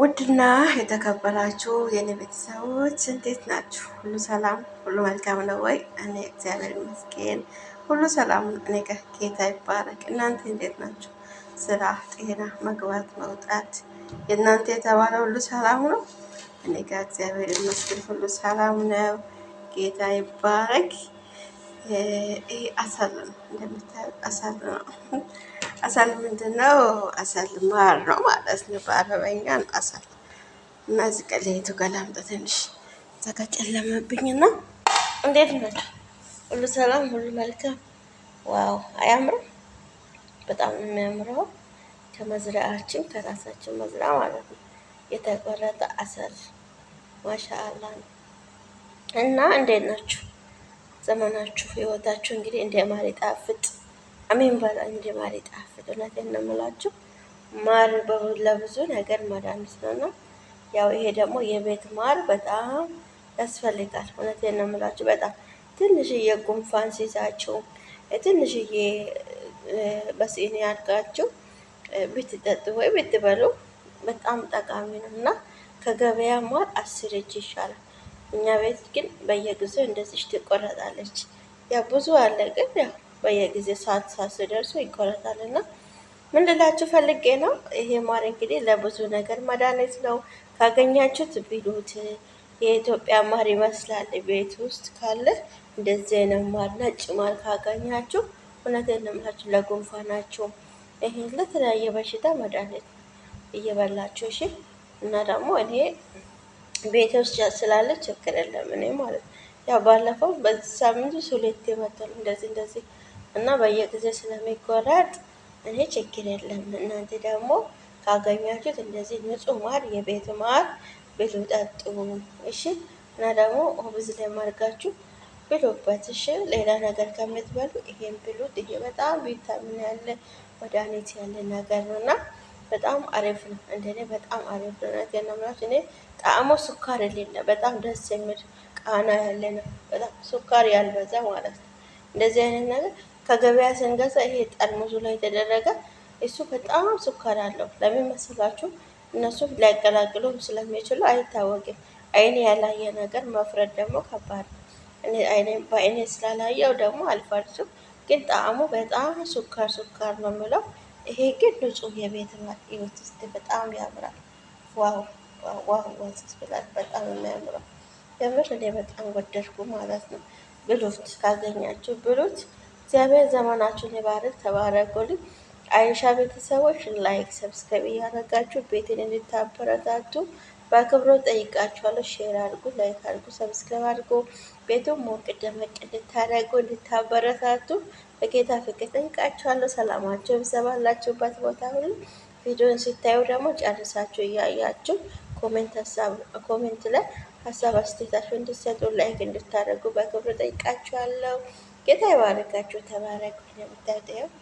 ውድና የተከበራችሁ የኔ ቤተሰቦች እንዴት ናችሁ? ሁሉ ሰላም፣ ሁሉ መልካም ነው ወይ? እኔ እግዚአብሔር ይመስገን ሁሉ ሰላም፣ እኔ ጋር ጌታ ይባረክ። እናንተ እንዴት ናችሁ? ስራ፣ ጤና፣ መግባት፣ መውጣት የእናንተ የተባለ ሁሉ ሰላም ነው? እኔ ጋር እግዚአብሔር ይመስገን ሁሉ ሰላም ነው። ጌታ ይባረክ። ይህ عسل ነው፣ እንደምታዩት عسل ነው። عسل ምንድን ነው? عسل ማር ነው ማለት ነው። በአረበኛ ነው عسل። እና እዚህ ቀለይቱ ጋር ላምጣ ትንሽ እዛ ጋር ጨለመብኝ። እና እንዴት ናችሁ? ሁሉ ሰላም፣ ሁሉ መልካም። Wow አያምርም? በጣም ነው የሚያምረው። ከመዝሪያችን ከራሳችን መዝሪያ ማለት ነው የተቆረጠ عسل ማሻአላ ነው። እና እንዴት ናችሁ? ዘመናችሁ ህይወታችሁ እንግዲህ እንደ ማር ይጣፍጥ። አሜን በላ። እንደ ማር ይጣፍጥ። እውነቴን ነው የምላችሁ ማር ለብዙ ነገር መድኃኒት ነው። ያው ይሄ ደግሞ የቤት ማር በጣም ያስፈልጋል። እውነቴን ነው የምላችሁ በጣም ትንሽዬ ጉንፋን ሲይዛችሁ፣ ትንሽዬ በሲኒ አድርጋችሁ ብትጠጡ ወይ ብትበሉ በጣም ጠቃሚ ነው እና ከገበያ ማር 10 እጅ ይሻላል። እኛ ቤት ግን በየጊዜው እንደዚህ ትቆረጣለች። ያው ብዙ አለ፣ ግን ያው በየጊዜው ሰዓት ሰዓት ሲደርሱ ይቆረጣል። እና ምን ልላችሁ ፈልጌ ነው፣ ይሄ ማር እንግዲህ ለብዙ ነገር መድኃኒት ነው። ካገኛችሁት ብሉት። የኢትዮጵያ ማር ይመስላል። ቤት ውስጥ ካለ እንደዚህ አይነት ማር፣ ነጭ ማር ካገኛችሁ እውነቴን ነው የምላችሁ ለጉንፋናችሁ፣ ይሄ ለተለያየ በሽታ መድኃኒት ነው እየበላችሁ እሺ። እና ደግሞ እኔ ቤት ውስጥ ስላለ ችግር የለም። እኔ ማለት ያው ባለፈው በዚህ ሳምንት ውስጥ ሁለቴ መጥቷል እንደዚህ እንደዚህ እና በየጊዜ ስለሚቆረጥ እኔ ችግር የለም። እናንተ ደግሞ ካገኛችሁት እንደዚህ ንጹህ ማር፣ የቤት ማር ብሉ፣ ጠጡ። እሺ። እና ደግሞ خبز ላይ ማርጋችሁ ብሉበት። እሺ። ሌላ ነገር ከምትበሉ ይሄን ብሉት። ይሄ በጣም ቪታሚን ያለ፣ መድኃኒት ያለ ነገር ነው እና በጣም አሪፍ ነው። እንደኔ በጣም አሪፍ ነው። እውነቴን ነው የምላችሁ። እኔ ጣዕሙ ስኳር የሌለ በጣም ደስ የሚል ቃና ያለ ነው። በጣም ስኳር ያልበዛ ማለት ነው። እንደዚህ አይነት ነገር ከገበያ ስንገዛ ይሄ ጠርሙሱ ላይ የተደረገ እሱ በጣም ስኳር አለው። ለምን መሰላችሁ? እነሱ ሊያቀላቅሉ ስለሚችሉ አይታወቅም። አይኔ ያላየ ነገር መፍረድ ደግሞ ከባድ ነው። እኔ በአይኔ ስላላየው ደግሞ አልፈርድም። ግን ጣዕሙ በጣም ስኳር ስኳር ነው የምለው። ይሄ ግን ንጹህ የቤት ማር ህይወት ውስጥ በጣም ያምራል። Wow wow wow ብላል። በጣም የሚያምረው የምር እኔ በጣም ወደድኩ ማለት ነው። ብሉት፣ ካገኛችሁ ብሉት። እግዚአብሔር ዘመናችሁን ይባርክ። ተባረኩልኝ። አይሻ ቤተሰቦች like፣ subscribe እያደረጋችሁ ቤትን እንድታበረታቱ በአክብሮት ጠይቃችኋለሁ። Share አድርጉ፣ like አድርጉ፣ subscribe አድርጉ። ቤቱን ሞቅ ደመቅ እንድታደርጉ እንድታበረታቱ በጌታ ፍቅር ጠይቃችኋለሁ። ሰላማችሁ ይብዛ ባላችሁበት ቦታ ሁሉ። ቪዲዮን ሲታዩ ደግሞ ጨርሳችሁ እያያችሁ comment ላይ ሀሳብ አስተያየታችሁ እንድትሰጡ፣ like እንድታደርጉ በክብር ጠይቃችኋለሁ። ጌታ ይባርካችሁ። ተባረኩ። እንደምታዩት